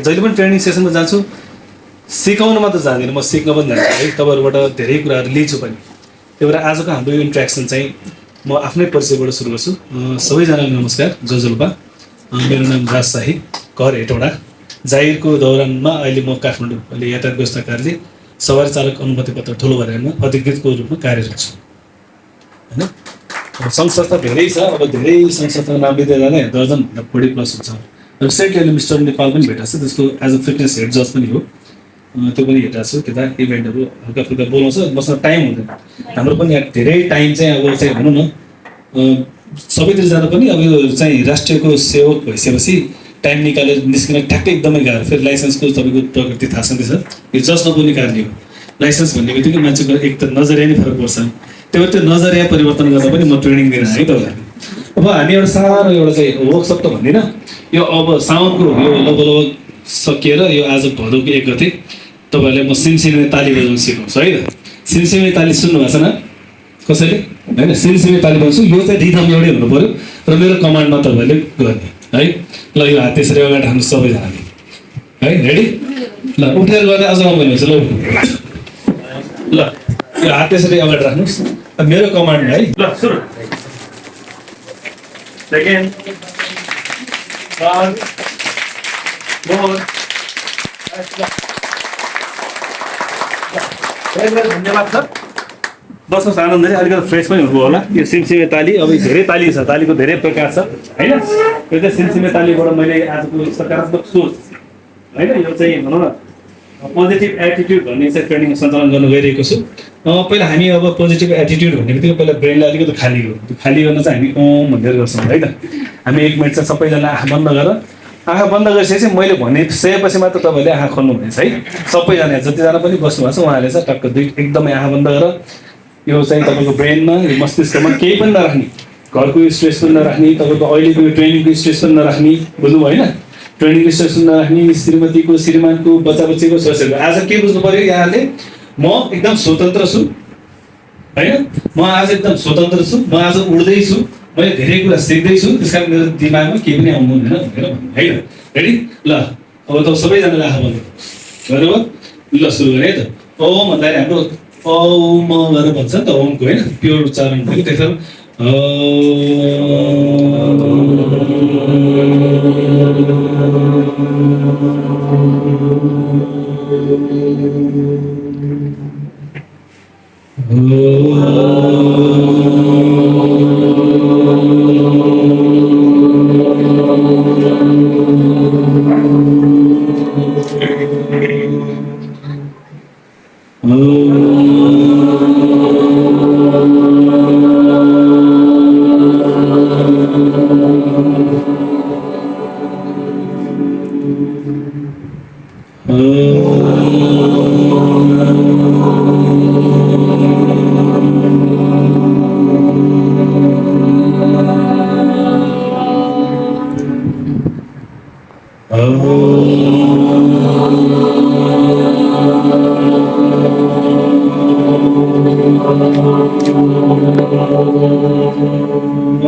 जहिले पनि ट्रेनिङ सेसनमा जान्छु, सिकाउन मात्र जाँदिनँ, म सिक्न पनि जान्छु है। तपाईँहरूबाट धेरै कुराहरू लिन्छु पनि। त्यही भएर आजको हाम्रो यो इन्ट्रेक्सन चाहिँ म आफ्नै परिचयबाट सुरु गर्छु। सबैजनालाई नमस्कार, जजल्पा। मेरो नाम राज शाही, घर हेटौँडा। जागिरको दौरानमा अहिले म काठमाडौँ अहिले यातायात व्यवस्था कार्यालय सवारी चालक अनुमति पत्र ठुलो भर्याङमा अधिकृतको रूपमा कार्यरत छु होइन। सङ्घ संस्था धेरै छ, अब धेरै सङ्घ संस्थाको नाम लिँदै जाने दर्जनभन्दा बढी प्लस हुन्छ। रिसेन्टली अहिले मिस्टर नेपाल पनि भेटाएको छ, त्यसको एज अ फिटनेस हेड जज पनि हो, त्यो पनि हेरेको छु। त्यता इभेन्टहरू हल्का फुल्का बोलाउँछ, बस्न टाइम हुँदैन। हाम्रो पनि यहाँ धेरै टाइम चाहिँ अब चाहिँ भनौँ न सबैतिर जाँदा पनि अब यो चाहिँ राष्ट्रियको सेवक भइसकेपछि टाइम निकालेर निस्किन ठ्याक्कै एकदमै गाह्रो। फेरि लाइसेन्सको तपाईँको प्रकृति थाहा छँदैछ, यो जज नबोल्ने कार्य हो। लाइसेन्स भन्ने बित्तिकै मान्छेको एक त नजरिया नै फरक पर्छ, त्यही भएर त्यो नजरिया परिवर्तन गर्दा पनि म ट्रेनिङ दिन आएँ तपाईँहरूले। अब हामी एउटा सानो एउटा चाहिँ वर्कसप त भन्दिनँ, यो अब साउनको यो लगभग सकिएर यो आज भदौको 1 गते तपाईँहरूले म सिमसिमे ताली बजाउन सिकाउँछु है त। सिमसिमे ताली सुन्नु भएको छैन कसैले होइन? सिमसिमे ताली बजाउँछु, यो चाहिँ रिदम एउटै हुनु पऱ्यो र मेरो कमान्डमा तपाईँहरूले गर्ने है। ल यो हात त्यसरी अगाडि राख्नु सबैजनाले है, रेडी? ल उठेर गर्ने अझ भन्नुहुन्छ ल ल यो हात त्यसरी अगाडि राख्नुहोस्, मेरो कमान्डमा है। ल सुरु। सेकेन्ड, थर्ड, फोर्थ, धन्यवाद सर। बस्नुहोस् आनन्दले, अलिकति फ्रेस पनि हुनुभयो होला। यो सिमसिमे ताली, अब धेरै ताली छ, तालीको धेरै प्रकार छ होइन। यो चाहिँ सिमसिमे तालीबाट मैले आजको सकारात्मक सोच होइन, यो चाहिँ भनौँ न पोजिटिभ एटिट्युड भन्ने चाहिँ ट्रेनिङ सञ्चालन गर्न गइरहेको छु। पहिला हामी अब पोजिटिभ एटिट्युड भन्ने बित्तिकै पहिला ब्रेनलाई अलिकति खाली गर्नु, त्यो खाली गर्न चाहिँ हामी ओम भनेर गर्छौँ है त। हामी 1 मिनट चाहिँ सबैजना आँखा बन्द गरेर, आँखा बन्द गरिसकेपछि मैले भनिसकेपछि मात्र तपाईँले आँखा खोल्नु हुनेछ है। सबैजना जतिजना पनि बस्नु भएको छ उहाँले चाहिँ टक्क एकदमै आँखा बन्द गरेर यो चाहिँ तपाईँको ब्रेनमा, यो मस्तिष्कमा केही पनि नराख्ने, घरको स्ट्रेस पनि नराख्ने, तपाईँको अहिलेको यो ट्रेनिङको स्ट्रेस पनि नराख्ने, बुझ्नु होइन? ट्रेनिङको स्ट्रेस पनि नराख्ने, श्रीमतीको, श्रीमानको, बच्चा बच्चीको स्ट्रेसहरू। आज के बुझ्नु पऱ्यो यहाँले, म एकदम स्वतन्त्र छु होइन, म आज एकदम स्वतन्त्र छु, म आज उड्दैछु, मैले धेरै कुरा सिक्दैछु, त्यस कारण मेरो दिमागमा केही पनि आउनु हुँदैन भनेर भन्नु है त। रेडी? ल अब त सबैजनाले आँखा बन्द गर्नुभयो, ल सुरु गरेँ है त। ओम भन्दाखेरि हाम्रो ओम गरेर भन्छ नि त, ओमको होइन प्योर उच्चारण भयो। त्यसो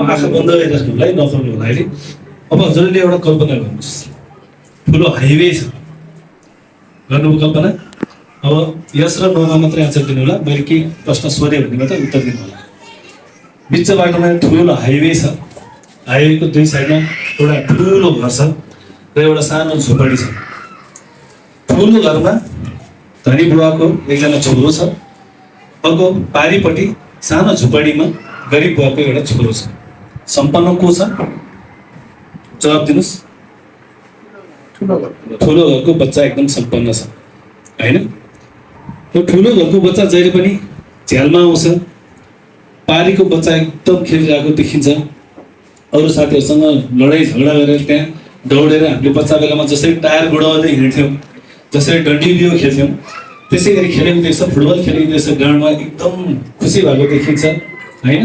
आँखा बन्द गरिराख्नुलाई नखोल्नु होला अहिले। अब हजुरले एउटा कल्पना गर्नुहोस्, ठुलो हाइवे छ, गर्नुभयो कल्पना? अब यस र नोमा मात्रै आन्सर दिनु होला, मैले के प्रश्न सोधेँ भन्ने मात्रै उत्तर दिनु होला। बिच बाटोमा ठुलो हाइवे छ, हाइवेको 2 साइडमा एउटा ठुलो घर छ र एउटा सानो झोपडी छ। ठुलो घरमा धनी बुवाको एकजना छोरो छ, अर्को पारिपट्टि सानो झोपडीमा गरिब बुवाको एउटा छोरो छ। सम्पन्न को छ? जवाब दिनुहोस्। ठुलो घरको बच्चा एकदम सम्पन्न छ होइन। त्यो ठुलो घरको बच्चा जहिले पनि झ्यालमा आउँछ, पारीको बच्चा एकदम खेलिरहेको देखिन्छ, अरू साथीहरूसँग लडाइँ झगडा गरेर त्यहाँ दौडेर हामीले बच्चा बेलामा जसरी टायर गुडाउँदै हिँड्थ्यौँ, जसरी डन्डी बियो खेल्थ्यौँ, त्यसै गरी खेलेको देख्छ, फुटबल खेलेको देख्छ, ग्राउन्डमा एकदम खुसी भएको देखिन्छ होइन।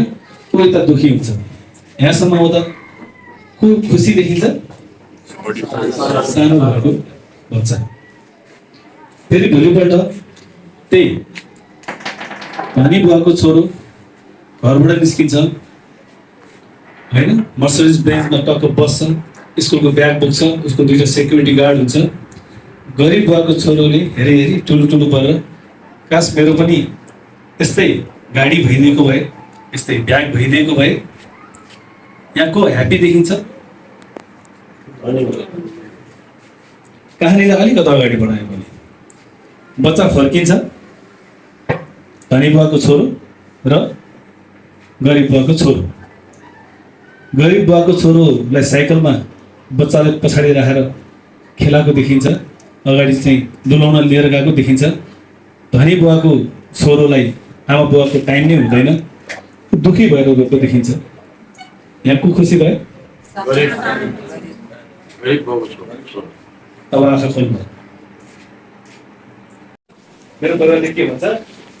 को यता दुखी हुन्छ? यहाँसम्म आउँदा को खुसी देखिन्छ? सानो घरको बच्चा। फेरि भोलिपल्ट त्यही धनी बुवाको छोरो घरबाट निस्किन्छ होइन, मर्सिडिज बेन्जमा टक्क बस्छ, स्कुलको ब्याग बोक्छ, उसको 2टा सेक्युरिटी गार्ड हुन्छ, गरिब बुवाको छोरोले हेरी हेरी टुलु परेर काश मेरो पनि यस्तै गाडी भइदिएको भए, यस्तै ब्याग भइदिएको भए। यहाँ को ह्याप्पी देखिन्छ? कहानीलाई अलिकति अगाडि बढायो भने बच्चा फर्किन्छ, धनी बुवाको छोरो र गरिब बुवाको छोरो। गरिब बुवाको छोरोलाई साइकलमा बच्चाले पछाडि राखेर खेलाएको देखिन्छ, अगाडि चाहिँ डुलाउन लिएर गएको देखिन्छ। धनी बुवाको छोरोलाई आमा बुवाको टाइम नै हुँदैन, दुखी भएर गएको देखिन्छ। यहाँ को खुसी भयो? अब आँखा खोल्नु। मेरो परिवारले के भन्छ,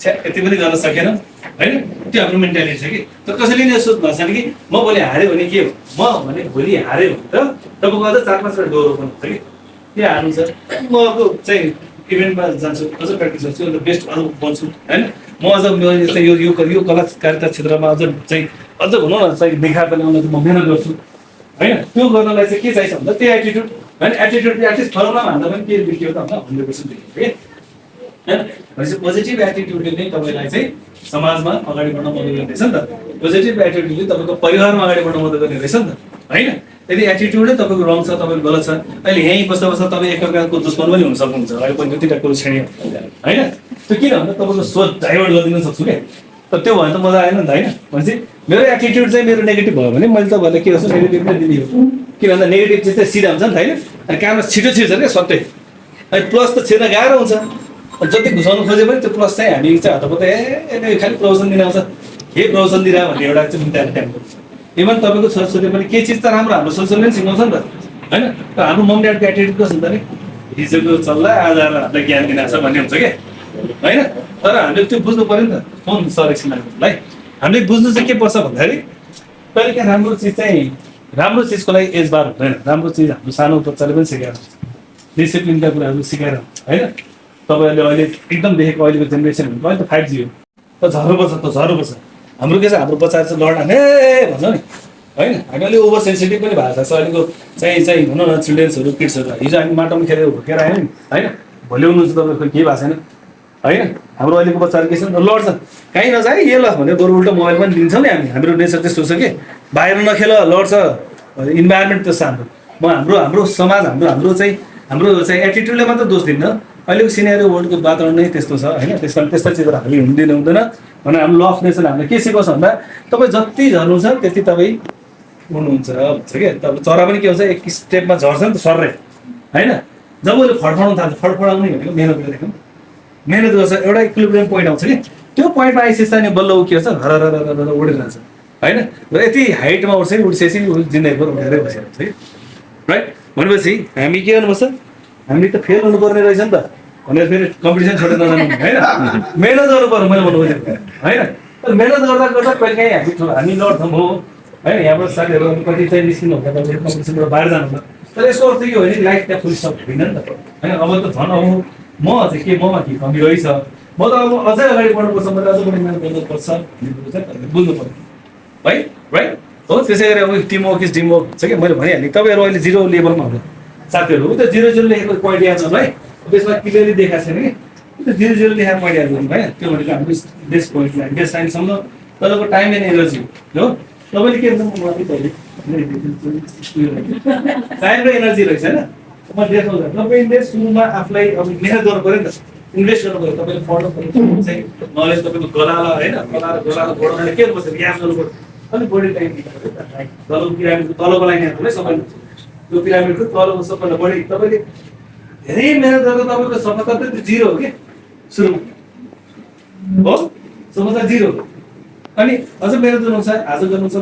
छ्या यति पनि गर्न सकेन होइन, त्यो हाम्रो मेन्टालिटी छ कि। तर कसैले नै सोच्नु भएको छैन कि म भोलि हार्यो भने के हो, म भने भोलि हार्यो भने त तपाईँको अझ 4-5 डोरो पनि हुन्छ कि के हार्नु छ। म अब चाहिँ इभेन्टमा जान्छु, अझ प्र्याक्टिस गर्छु, अन्त बेस्ट अझ बन्छु होइन। म अझ चाहिँ यो कलाकारिता क्षेत्रमा अझ चाहिँ अझ भनौँ न चाहिँ निखार ल्याउन चाहिँ म मेहनत गर्छु होइन। त्यो गर्नलाई चाहिँ के चाहिन्छ भन्दा त्यो एटिट्युड होइन। एटिट्युड एटलिस्ट फर्मुलामा हाल्दा पनि के देखियो त भन्दा 100% देखियो कि होइन। भनेपछि पोजिटिभ एटिट्युडले नै तपाईँलाई चाहिँ समाजमा अगाडि बढ्न मद्दत गर्ने रहेछ नि त। पोजिटिभ एटिट्युडले तपाईँको परिवारमा अगाडि बढ्न मद्दत गर्ने रहेछ नि त होइन। यदि एटिट्युडै तपाईँको रङ छ, तपाईँको गलत छ, अहिले यहीँ बस्दा बस्दा तपाईँ एकअर्काको दुश्मन पनि हुन सक्नुहुन्छ। अहिले पनि 2-3 कुरो श्रेणी होइन। त्यो किन भन्दा तपाईँको सोच डाइभर्ट गरिदिन सक्छु क्या। तर त्यो भयो त मजा आएन नि त होइन। भनेपछि मेरो एटिट्युड चाहिँ मेरो नेगेटिभ भयो भने मैले तपाईँलाई के गर्छु, नेगेटिभ नै दिने हो। किन भन्दा नेगेटिभ चिज चाहिँ सिधा हुन्छ नि त होइन। अनि काममा छिटो छिर्छ क्या सट्टै। अनि प्लस त छिर्न गाह्रो हुन्छ, जति घुसाउनु खोजे पनि त्यो प्लस चाहिँ हामी चाहिँ हतपत खालि प्रवचन दिन आउँछ, के प्रवचन दिएर भन्ने एउटा चाहिँ मेन्टालिटी हाम्रो छ। इभन तपाईँको छोराछोरीले पनि के चिज त राम्रो हाम्रो सोसियलले पनि सिकाउँछ नि त होइन। र हाम्रो मम ड्याडको एटिट्युड कस्तो हुन्छ नि, हिजोको चल्ला आज हामीलाई ज्ञान दिएको छ भन्ने हुन्छ क्या होइन। तर हामीले त्यो बुझ्नु पऱ्यो नि त, फोन सर एकछिन लाग्नुलाई हामीले बुझ्नु चाहिँ के पर्छ भन्दाखेरि कहिले काहीँ राम्रो चिज चाहिँ राम्रो चिजको लागि एज बार हुँदैन। राम्रो चिज हाम्रो सानो बच्चाले पनि सिकाएर हुन्छ, डिसिप्लिनका कुराहरू सिकाएर होइन। तपाईँहरूले अहिले एकदम देखेको अहिलेको जेनेरेसन भनेको अहिले त 5G हो, त झर्नु पर्छ त झर्नु पर्छ। हाम्रो के छ, हाम्रो बच्चाहरू चाहिँ लड्न हे भन्छ नि होइन। हामी अलिक ओभर सेन्सिटिभ पनि भएको छ अहिलेको चाहिँ भनौँ न चिल्ड्रेन्सहरू किड्सहरू। हिजो हामी माटोमा खेलेर हुर्केर आयौँ नि होइन, भोलि उनीहरू चाहिँ तपाईँको केही भएको छैन होइन। हाम्रो अहिलेको बच्चाहरू के छ लड्छ, कहीँ नजाए ये ल भने बरु उल्टो मोबाइल पनि दिन्छौँ नि हामी। हाम्रो नेचर त्यस्तो छ कि बाहिर नखेल लड्छ, इन्भाइरोमेन्ट त्यस्तो हाम्रो। म हाम्रो समाज हाम्रो चाहिँ एटिट्युडले मात्र दोष दिन्न, अहिलेको सिनेरियो वर्ल्डको वातावरण नै त्यस्तो छ होइन। त्यस कारण त्यस्ता चिजहरू हामी हुँदैन भने हाम्रो ल अफ नेचर हामीलाई के सिकाउँछ भन्दा तपाईँ जति झर्नुहुन्छ त्यति तपाईँ उड्नुहुन्छ भन्छ क्या। तपाईँ चरा पनि के हुन्छ, एक स्टेपमा झर्छ नि त सर्रै होइन। जब उसले फडफडाउनु थाल्छ, फडफडाउने भनेको मेहनत गरेको, मेहनत गर्छ, एउटा इक्विलिब्रियम पोइन्ट आउँछ कि त्यो पोइन्टमा आइसकेपछि अनि बल्ल ऊ के हुन्छ हर उडेर जान्छ होइन। र यति हाइटमा उठ्छ कि उठिसकेपछि जिन्दगीभर उठेरै बसिरहेको छ कि राइट। भनेपछि हामी के गर्नुपर्छ, हामीले त फेल हुनुपर्ने रहेछ नि त भनेर फेरि कम्पिटिसन छोडेर नजानु होइन। मेहनत गर्नु पर्यो मैले भन्नु खोजेको होइन। तर मेहनत गर्दा गर्दा कहिले काहीँ हामी लड्छौँ हो होइन। यहाँबाट साथीहरू कति चाहिँ निस्किनु हुन्छ तपाईँ कम्पिटिसनबाट बाहिर जानुहुन्छ। तर यसको अर्थ के हो भने लाइफ त्यहाँ फुल स्टप होइन नि त होइन। अब त झन् अब म चाहिँ के ममा के कमी रहेछ, म त अब अझै अगाडि बढ्नुपर्छ, मैले अझ बढी मेहनत गर्नुपर्छ भन्ने कुरो चाहिँ बुझ्नु पऱ्यो है राइट हो। त्यसै गरी अब टिमवर्क इज टिमवर्क छ कि मैले भनिहालेँ। तपाईँहरू अहिले 0 लेभलमा हुनु साथीहरू त्यो 0-0 लेखेको पोइन्ट याद छ है, त्यसमा क्लियरली देखाएको छैन कि त्यो 0-0 लेखेको पोइन्ट याद गर्नु भयो। त्यो भनेको हाम्रो बेस्ट पोइन्ट बेस्ट साइन्ससँग तपाईँको टाइम एन्ड एनर्जी हो। तपाईँले के टाइम र एनर्जी रहेछ होइन। म देखाउँछ तपाईँले सुरुमा आफूलाई अब मेहनत गर्नु पऱ्यो नि त, इन्भेस्ट गर्नु पऱ्यो। तपाईँले पढ्नु पऱ्यो चाहिँ नलेज तपाईँको गलाला होइन, गलाला बढाउनलाई के गर्नुपर्छ, याद गर्नु पऱ्यो। अलिक बढी टाइम तल पिरामिडको तलको लाइन हेर्नु है सबैले, त्यो पिरामिडको तलको सबभन्दा बढी तपाईँले धेरै मेहनत गर्दा तपाईँको सफलता त त्यो 0 हो कि सुरुमा हो, सफलता 0 हो। अनि अझ मेहनत गर्नुहुन्छ आज गर्नुहुन्छ।